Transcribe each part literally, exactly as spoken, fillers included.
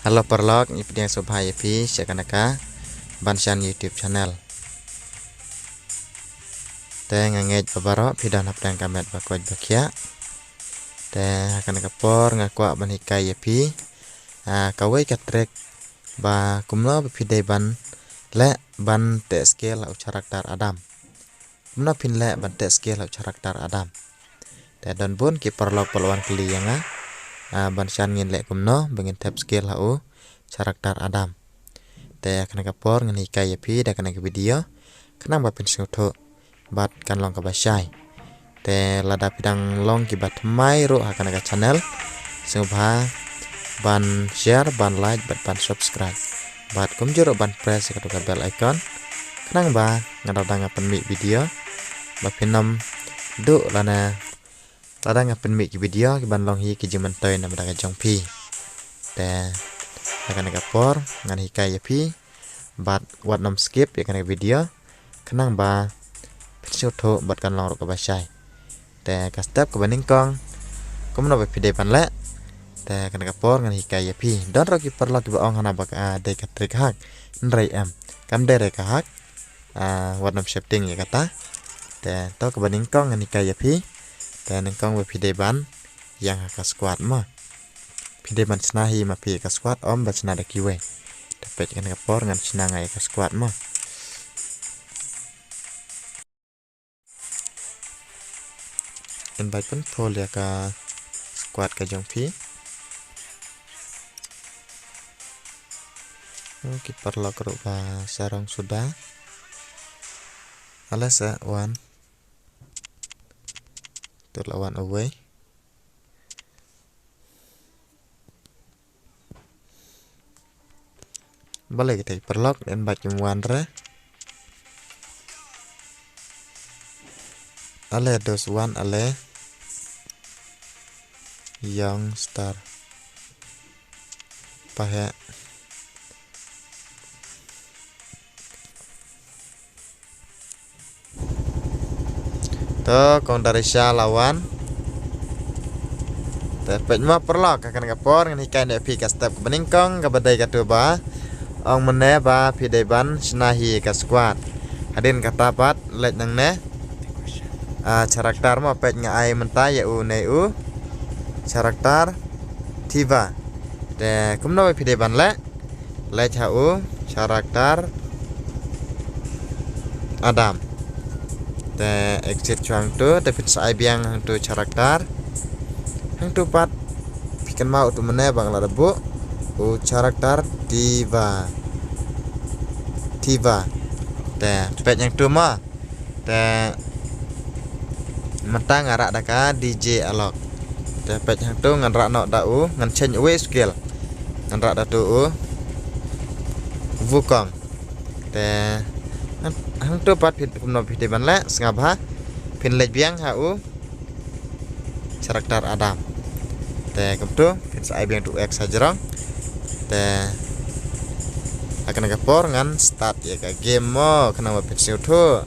Hello paralok, ngi pdiang sngewbha ïa phi sha kane ka Banshan YouTube channel. Te nga ngeit ba baroh phi don hapdeng ka met ba koit ba khiah. Te ha kane ka por nga kwah ban hikai ïa phi, ah, kawei ka trick ba kumno ba phi dei ban leh ban teh skill ha u character Adam. Kumno phin leh ban teh skill ha u character Adam. Te don bun ki paralok ba la wan kylli ïa nga, ah, Banshan ngin leh kumno ba ngin thep skill ha u character Adam. Te ha kane ka por ngan hikai ïa phi da kane ka video khnang ba phin sngewthuh bad kan long kaba shai. Te lada phi dang long kiba thymmai ruh ha kane ka channel, sngewbha ban share, ban like bad ban subscribe. Bad kumjuh ruh ban press ïa katu ka bell icon khnang ba lada nga pynmih video ba phin ym duh lane lada nga pynmih ki video ki ban long hi ki jingmyntoi namar ka jong phi. Te ha kane ka por ngan hikai ïa phi bad wat nym skip ïa kane ka video khnang ba phin sngewthuh bad kan long ruh kaba shai. Te ka step kaba nyngkong kumno ba phi dei ban leh. Te kane ka por ngan hikai ïa phi. Don ruh ki paralok kiba ong hana ba ka, ah, dei ka trick hack. Hynrei em, kam dei re ka hack. Ah, wat nym sheptieng ïa kata. Te to kaba nyngkong ngan hikai ïa phi. Te nyngkong ba phi dei ban ïeng ha ka squad mo. Phi dei ban shna hi ma phi ïa ka squad, ym ban shna da kiwei. Te peit kane ka por ngan shna nga ïa ka squad mo. Invite pynphone ïa ka squad ka jong phi. Oh, ki paralok ruh ba sarong suda. Ale sa wan. Te la wan away. Balei kita ki paralok, dei ban wan re. Ale dos wan ale. Young star. Pahe. To, kong Darisha la wan. Te peit mo paralok, ha kane ka por ngan hikai noh ïa phi ka step kaba nyngkong kaba dei katu ba ong mynne ba phi dei ban shna hi ka squad. Hadien kata pat leit nangne. Ah, character mo, peit nga ai mynta ïa une u character Tifa. Te kumno ba phi dei ban leh. Leit ha u character Adam. Te exit shuwa hangtu, te phin sa ai biang hangtu character. Hangtu pat phi kynmaw utu mynne ba nga la da buh u character Tifa. Tifa. Te peit hangtu mo. Te mynta nga rah da ka D J Alok. Te peit hangtu ngan rah noh da u, ngan change uwei u skill. Ngan rah da tu u Wukong. Te hang-, hangtu pat phi, kumno phi dei ban leh, sngap ha. Phin leit biang ha u character Adam. Te kumtu phin sa ai biang tu u X ha jrong. Te ha kane ka por ngan start ïa ka game mo, khnang ba phin sngewthuh.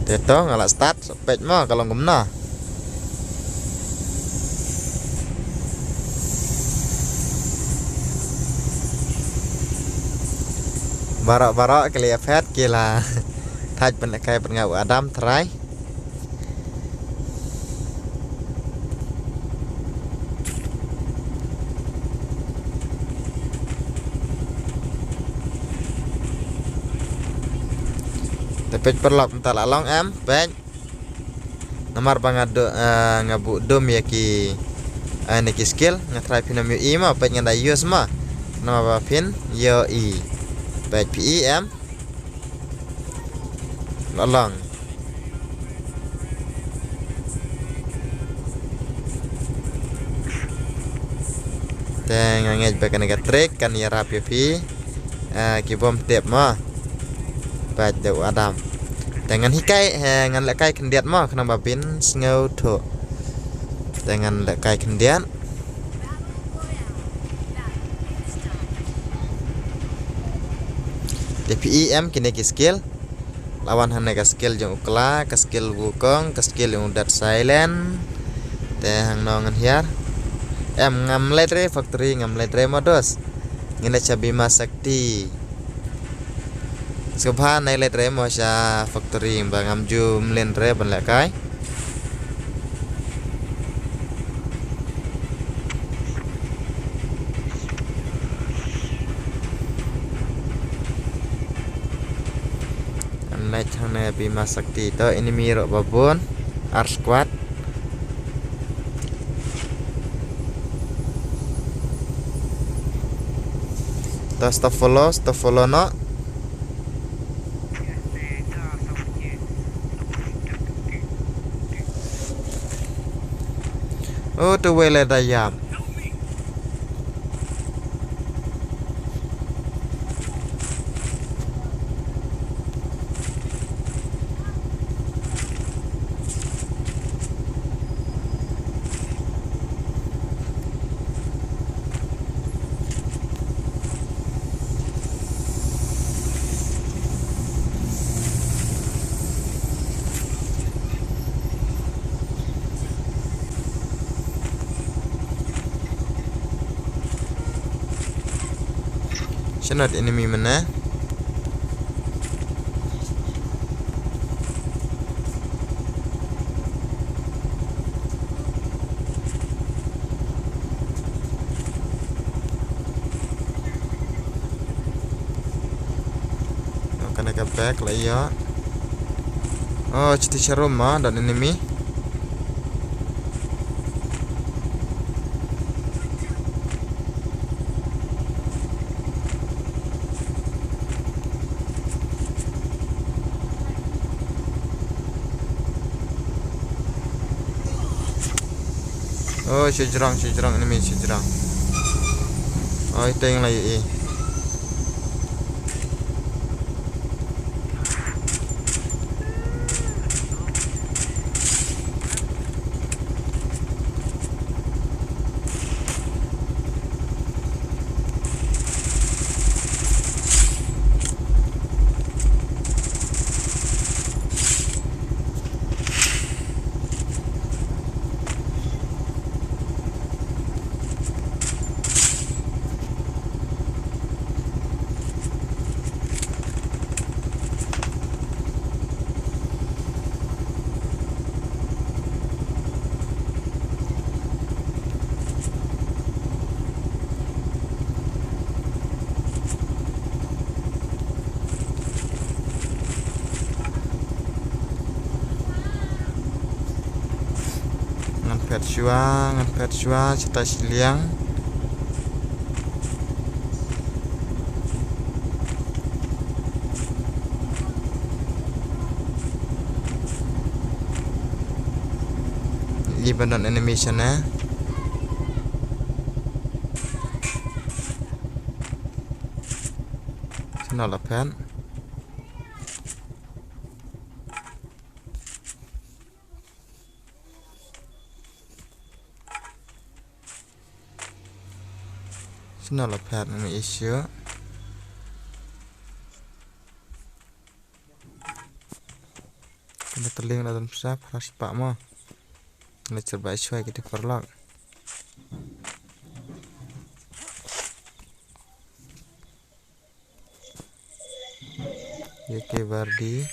Te to nga la start, sa peit mo ka long kumno. Baroh baroh ki la ïa phet, ki la thait ban lehkai bad nga u Adam trai. Te peit paralok, mynta la long em, peit. Namar ba nga do, eh, nga buh dum ïa ki, eh, ne ki skill, nga trai phin ym ïohi mo, peit nga da use mo. Namar ba phin ïohi. Peit phi i em. La long. Te nga ngeit ba kane ka trick kan ïarap ïa phi. Eh, ki bym tip mo. Peit da u Adam. Te ngan hikai, eh, ngan lehkai khyndiat mo, khnang ba phin sngewthuh. Te ngan lehkai khyndiat. Te phi i em kine ki skill. La wan hangne ka skill jong u kla, ka skill wukong, ka skill jong u dead silent. Te hangno ngan hiar. Em, ngam leit re factory, ngam leit re modus. Ngin leit sha Bima Sakti. Sngewbha nai leit re mo sha factory ba ngam ju mlien re ban lehkai. Ngan leit hangne Bima Sakti, to enemy ruh ba bun. Ar squad. To stop follow, stop follow noh. Oh, to wei lada ïap. Shano enemy mynne? Kane ka bag la ïoh. Oh, shiti sharum ma don enemy. Oh, shajrong, shajrong, enemy shajrong. Oh, ita yang lagi eh. Ngan phet shuwa, ngan phet shuwa, shata shiliang. Lebanon animation eh. Shano la phet. Shano la phet, ngam issue. Kane ka link la don pisa phra spah mo. Ngan cherbah shuwa kita paralok. Ye ke Bardi.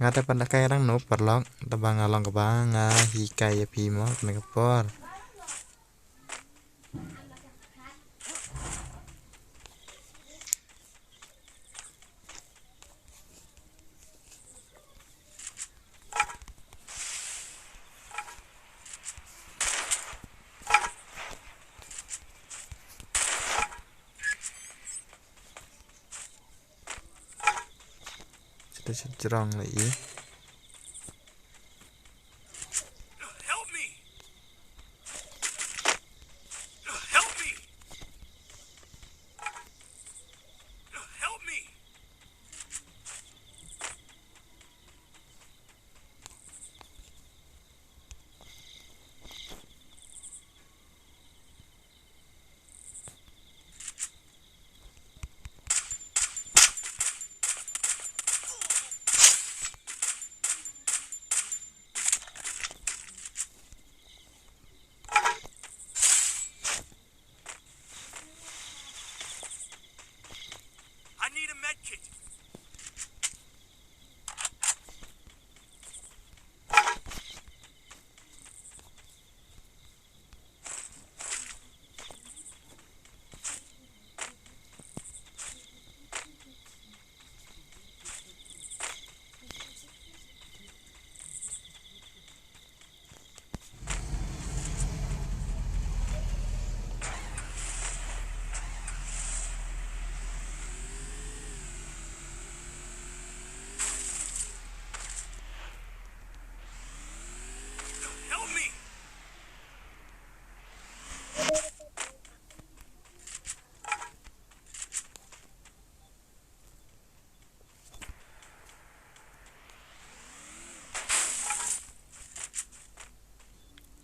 Nga te pan da kai rang no paralok, te ba nga long kaba nga hikai ïa phi mo kane ka por. Shata shajrong la i. Help me! Help me! Help me!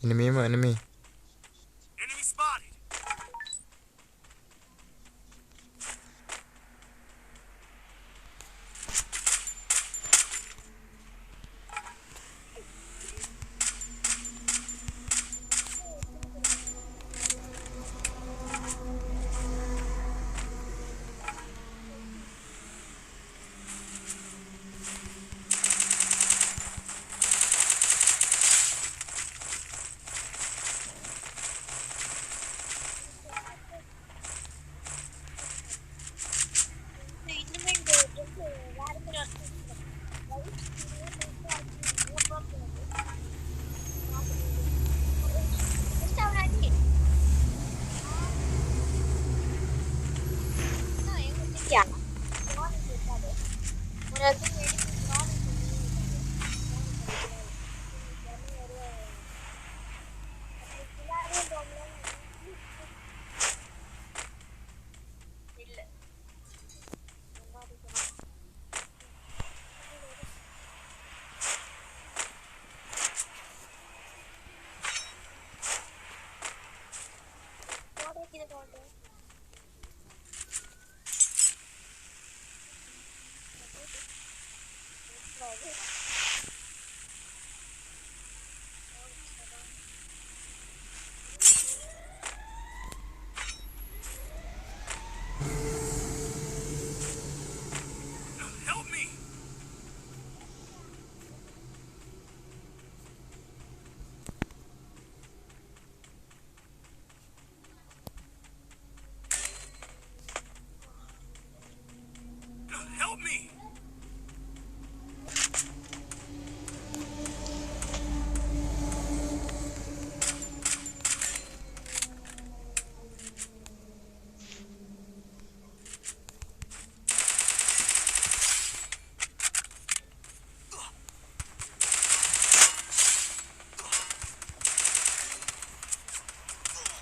Enemy mo, enemy.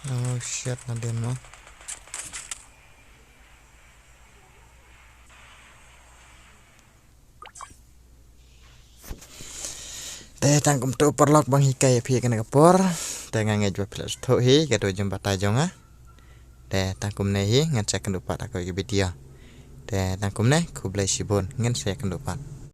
Oh shit, na den mo. Te tang kumtu paralok, ban hikai ïa phi kane ka por. Te nga ngeit ba phi la sngewthuh hi ka dei jong batai jong nga. Te tang kumne hi, ngan sa ïakynduh pat ha kawei ka video. Te tang kumne, khublei shibun, ngan sa ïakynduh pat.